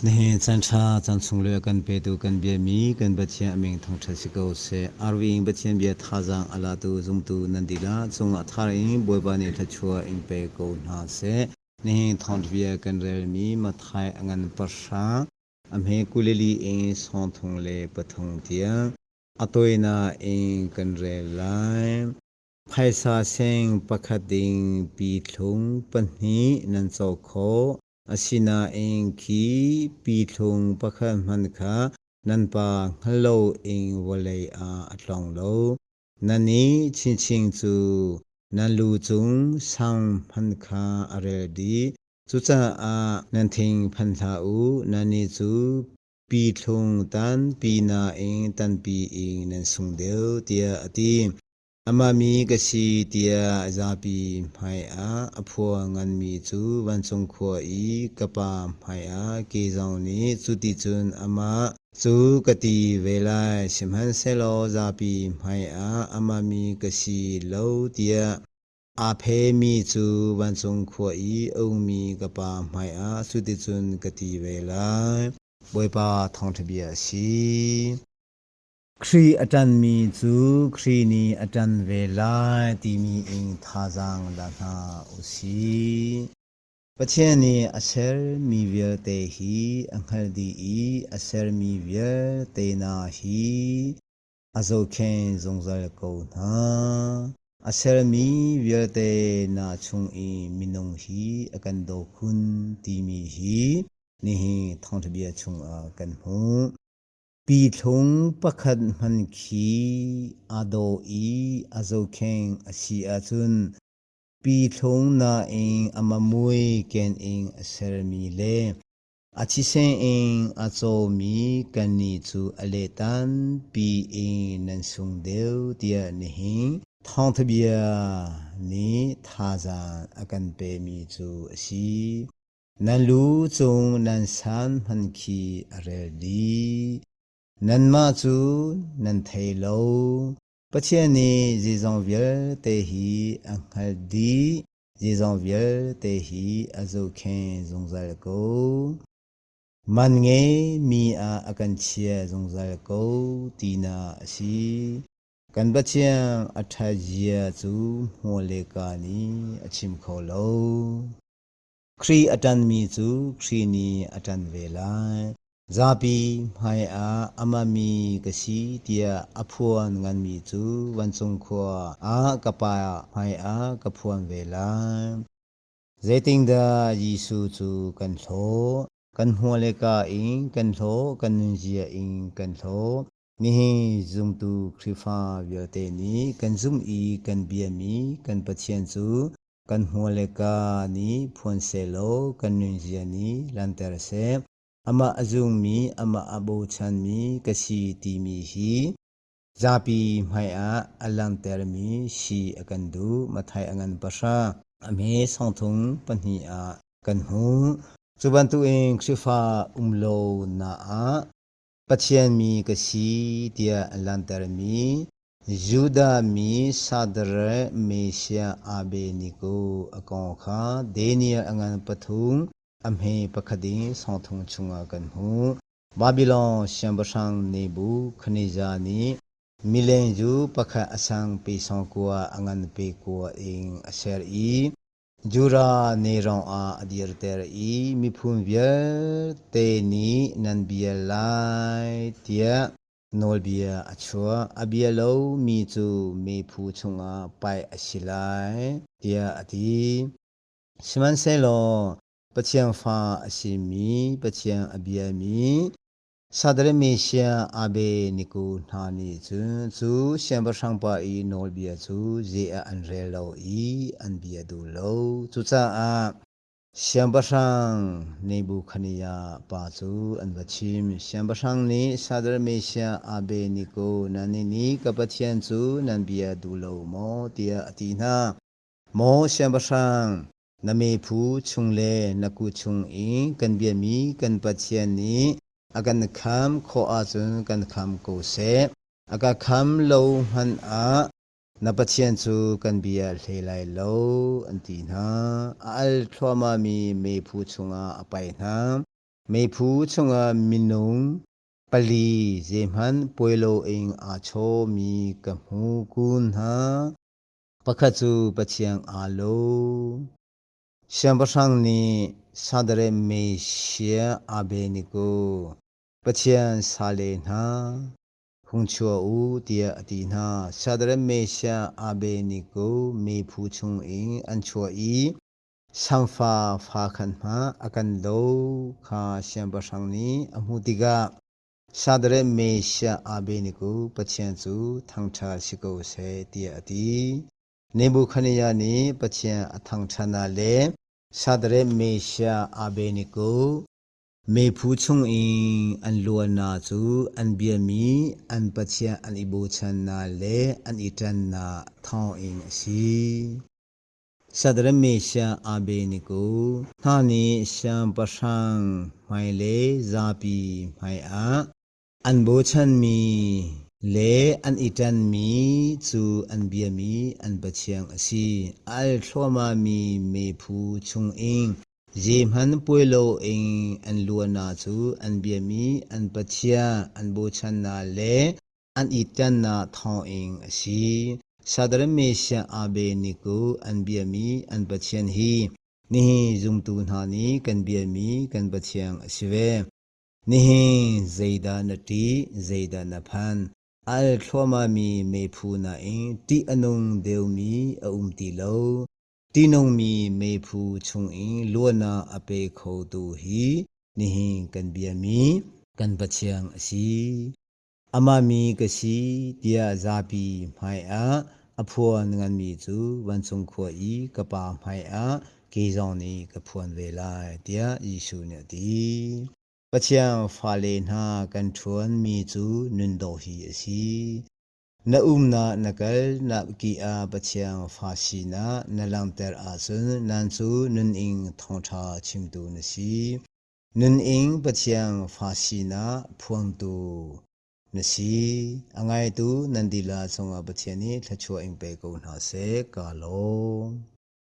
Nihin caan ṭha caan sunglawi a kan petu kan biami kan Pathian a min thangṭhat si ko seh. Arving Pathian bia thazaang a latu zumtu nan dihlak cungah thar in Bawipa nih thluachuah in pe ko hna seh. Nihin thawngṭha bia kan relmi Matthai a ngan pahra a hme 24 in 33 tiang a tawinak in kan rel lai. Phaisa seng pakhat ding pithlung pahnih nan cawk khawh. Asinain khi pithlung pakhat hmanh kha nan pa hngal loin vawlei ah a tlong lo. Nannih chinchin cu nan lu cung sang hmanh kha a rel dih. Cucaah nan thinphan hlah u, nannih cu pithlung tanpi nain tanpi in nan sung deuh, tiah a ti. Amah mi ka si tiah zapi hmaiah a phua nganmi cu vancung khua i ka Pa hmaiah kei zong nih cuticun amah cu ka ti ve lai. Sihmanhsehlaw zapi hmaiah amah mi ka si lo tiah aa phemi cu vancung khua i a ummi ka Pa hmaiah cuticun ka ti ve lai. Bawipa thawngṭha bia a si. Khrih a ṭanmi cu Khrih nih a ṭan ve lai timi in thazaang la hna u sih. Pathian nih a sermi vialte hi a hngalh dih i a sermi vialte hna hi a zohkhenh zungzal ko hna. A sermi vialte hna chung i minung hi a kan daw khun timi hi nihin thawngṭha bia chungah kan hmuh. Pithlung pakhat hmanh khi aa dawh i a zohkhenh a si ahcun pithlung nain amah mui ken in a sermi le a thisen in a cawmi kannih cu a lehtampi in nan sung deuh tiah nihin thawngtha bia nih thazaang a kan pemi cu a si. Nan lu cung nan san hmanh khi a rel dih. Nanmah cu nan thei lo. Pathian nih zeizong vialte hi a hngalh dih, zeizong vialte hi a zohkhenh zungzal ko. Man ngeimi ah a kan chia zungzal ko tinak a si. Kan Pathian a ṭhat zia cu hmual le kaa nih a chim kho lo. Khrih a ṭanmi cu Khrih nih a ṭan ve lai. Zapi hmaiah amah mi ka si tiah a phuan nganmi cu vancung khua ah ka Pa hmaiah ka phuan ve lai. Zeitindah Jesuh cu kan hlawh? Kan hmual le ka in kan hlawh, kan nunzia in kan hlawh. Nihin zumtu Khrihfa vialte nih kan zumh i kan biami kan Pathian cu kan hmual le ka nih phuan sehlaw kan nunzia nih lanter seh. Amah a zummi, amah a bochanmi ka si timi hi zapi hmaiah a langhtermi si a kan duh. Matthai a ngan pahra, a hme sawngthum pahnih ah kan hmuh. Cu bantukin Khrihfa um lo nak ah Pathian mi ka si tiah a langhtermi Judah mi Shadrach, Meshach, Abednego a kong kha Daniel a ngan pathum a hme pakhat in sawngthum chungah kan hmuh. Babilon siangpahrang Nebuchadnezzar nih mileng cu pakhat a sang pe sawngkua a ngan pe kua in a ser i Judah nelrawn ah a dirter i miphun vialte nih nan bia lai tiah Nawlbia a chuah. A bia lomi cu meiphu chungah paih a si lai, tiah a ti. Sihmanhsehlaw Pathian fa a simi, Pathian a biami, Shadrach, Meshach, Abednego hna nih cun cu siangpahrang pa i nawlbia cu zei ah an rel lo i an bia duh lo. Cucaah Siangpahrang Nebuchadnezzar pa cu an va chim. Siangpahrang nih Shadrach, Meshach, Abednego nannih nih ka Pathian cu nan bia duh lo maw tiah a ti hna. Maw siangpahrang, na mephu chung le na kut chung i kan biami kan Pathian nih a kan kham khawh ahcun kan kham ko seh. A ka kham lo hmanh ah Na Pathian cu kan bia hlei lai lo, an ti hna. A al thluahmahmi meiphu chungah a paih hna. Meiphu chungah minung pali zeihmanh puai loin aa chawmi ka hmu kun hna. Pakhat cu Pathian aa lo. Siangpahrang nih Shadrach, Meshach, Abednego Pathian salle hna hung chuah u tiah a ti hna. Shadrach, Meshach, Abednego meiphu chungin an chuah i samfa fa khan hmah a kan do kha siangpahrang nih a hmuh tikah Shadrach, Meshach, Abednego Pathian cu thangṭhat si ko seh tiah a ti. Nebuchadnezzar nih Pathian a thangṭhatnak le Shadrach, Meshach, Abednego meiphu chungin an luannak cu an biami an Pathian an i bochannak le an i ṭannak thawngin a si. Shadrach, Meshach, Abednego hna nih siangpahrang hmai le zapi hmaiah An bochanmi le an i ṭanmi cu an biami an Pathian a si. A al thluahmahmi meiphu chungin zeihmanh puai loin an luannak cu an biami an Pathian an bochannak le an i ṭannak thawngin a si. Shadrach, Meshach, Abednego an biami an Pathian hi nihin zumtu hna nih kan biami kan Pathian a si ve. Nihin zeidah na ṭih, zeidah na phan? A al thluahmahmi meiphu nain ṭih a nung deuhmi a um ti lo. Ṭihnungmi meiphu chungin luatnak a pe khotu hi nihin kan biami kan Pathian a si. Amah mi ka si tiah zapi hmaiah a phuan nganmi cu vancung khua i ka Pa hmaiah kei zong nih ka phuan ve lai, tiah Jesuh nih a ti. Pathian fale hna kan ṭhuanmi cu nun dawh hi a si. Na umnak na kal nak ki ah Pathian fa sinak na langhter ahcun nan cu nun ing thawngṭha chimtu na si. Nun ing Pathian fa sinak phuangtu na si. A ngaitu nan dilah cungah Pathian nih thluachuah in pe ko hna seh. Ka lawm.